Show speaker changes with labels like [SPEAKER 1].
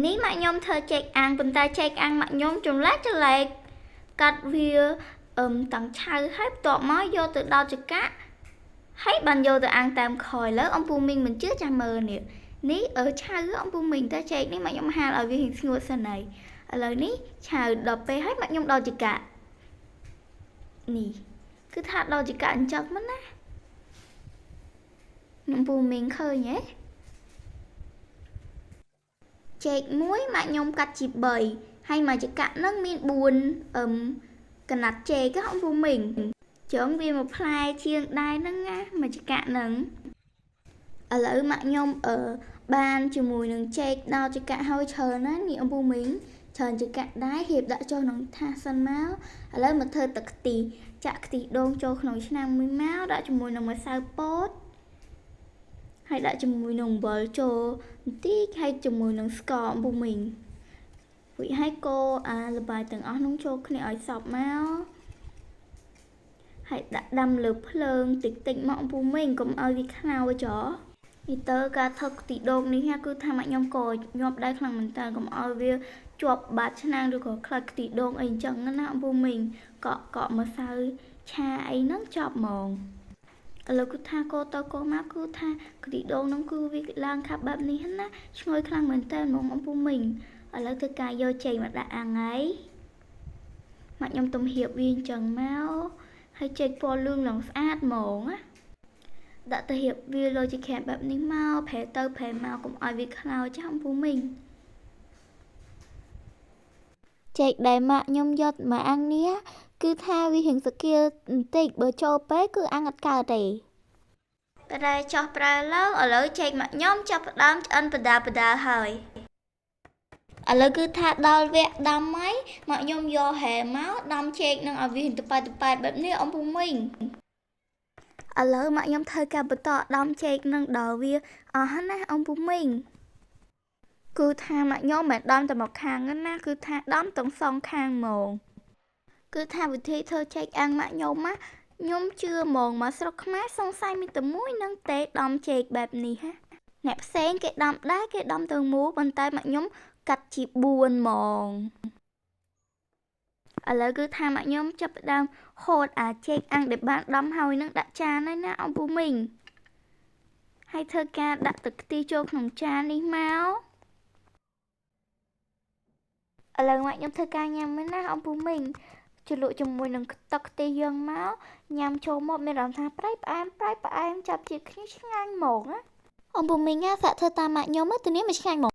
[SPEAKER 1] នេះម៉ាក់ខ្ញុំធ្វើចេកអាំងប៉ុន្តែចេកអាំងម៉ាក់ខ្ញុំចម្លែកចម្លែកកាត់វាតាំងឆៅហើយបន្ទាប់មកយកទៅដោតចកាក់ហើយបានយកទៅអាំងតាមក្រោយលើអំពូមីងមិនជឿចាំមើលនេះនេះឆៅអំពូមីងតែចេកនេះម៉ាក់ខ្ញុំហាលឲ្យវារៀងស្ងួតសិនហើយឥឡូវនេះឆៅដល់ពេលហើយម៉ាក់ខ្ញុំដោតចកាក់នេះគឺថាដោតចកាក់អញ្ចឹងមិនណាអំពូមីងឃើញទេចេកមួយម៉ាក់ខ្ញុំកាត់ជា3ហើយមួយចកាក់ហ្នឹងមាន4កណាត់ចេកអំពូមីងចឹងវាមួយផ្លែជាងដែរហ្នឹងណាមួយចកាក់ហ្នឹងឥឡូវម៉ាក់ខ្ញុំបានជាមួយនឹងចេកដល់ចកាក់ហើយច្រើនណានេះអំពូមីងច្រើនចកាក់ដែររៀបដាក់ចូលក្នុងថាសសិនមកឥឡូវមកធ្វើទឹកខ្ទិះចាក់ខ្ទិះដូងចូលក្នុងឆ្នាំងមួយមកដាក់ជាមួយនឹងម្សៅពោតហើយដាក់ជាមួយនឹងអំបិលចូលបន្តិចហើយជាមួយនឹងស្ករអំពូមីងរួចហើយកូរអាល្បាយទាំងអស់នោះចូលគ្នាឲ្យសព្វមកហើយដាក់ដាំលើភ្លើងតិចតិចមកអំពូមីងកុំឲ្យវាខ្លោចចនេះទៅការធ្វើខ្ទិះដូងនេះគឺថាម៉ាក់ខ្ញុំក៏ញាប់ដែរខ្លាំងមែនតើកុំឲ្យវាជាប់បាតឆ្នាំងឬក៏ខ្លាចខ្ទិះដូងអីអញ្ចឹងណាអំពូមីងកក់កក់ម្សៅឆាអីហ្នឹងចប់ហ្មងឥឡូវគឺថាកូទៅកូមកគឺថាខ្ទិះដូងហ្នឹងគឺវាឡើងខាប់បែបនេះណាឈ្ងុយខ្លាំងមែនតើហ្មងអំពូមីងឥឡូវធ្វើការយកចេកមកដាក់អាំងហើយម៉ាក់ខ្ញុំទំហៀបវាអញ្ចឹងមកហើយចេកពណ៌លឿងឡើងស្អាតហ្មងណាដាក់ទៅហៀបវាលើជាក្រាមបែបនេះមកប្រែទៅប្រែមកកុំឲ្យវាខ្លោចចាអំពូមីងចេកដែលម៉ាក់ខ្ញុំយកមកអាំងនេះគឺថាវារៀងសគាលបន្តិចបើចូលពេកគឺអាំងអត់កើតទេប្រែចោះប្រែឡើងឥឡូវចេកម៉ាក់ខ្ញុំចាប់ផ្ដើមឆ្អិនបដាបដាហើយឥឡូវគឺថាដល់វគ្គដាំហើយម៉ាក់ខ្ញុំយកហែមកដាំចេកនឹងឲ្យវាតប៉ែតប៉ែបែបនេះអំពូមីងឥឡូវម៉ាក់ខ្ញុំធ្វើការបន្តដាំចេកនឹងដល់វាអស់ណាអំពូមីងគឺថាម៉ាក់ខ្ញុំមិនដាំតែមកខាងណាគឺថាដាំទាំងសងខាងហ្មងគឺថាវិធីធ្វើចេកអាំងម៉ាក់ខ្ញុំណាខ្ញុំជឿហ្មងមកស្រុកខ្មែរសង្ស័យមានតែមួយនឹងទេដាំចេកបែបនេះហ่ะអ្នកផ្សេងគេដាំដែរគេដាំទាំងមូលប៉ុន្តែម៉ាក់ខ្ញុំកាត់ជា4ហ្មងឥឡូវគឺថាម៉ាក់ខ្ញុំចាប់ផ្ដើមហូតអាចេកអាំងដែលបានដាំហើយនឹងដាក់ចានហើយណាអំពូមីងហើយធ្វើការដាក់ទឹកខ្ទិះចូលក្នុងចាននេះមកឥឡូវម៉ាក់ខ្ញុំធ្វើការញ៉ាំមែនណាអំពូមីងជ្រលក់ជាមួយនឹងទឹកខ្ទិះយើងមកញ៉ាំចូលមកមានអារម្មណ៍ថាប្រៃផ្អែមប្រៃផ្អែមចាប់ជាតិគ្នាឆ្ងាញ់ហ្មងណាអំពូមីងសាក់ធ្វើតាមម៉ាក់ខ្ញុំទៅនេះមិនឆ្ងាញ់ហ្មង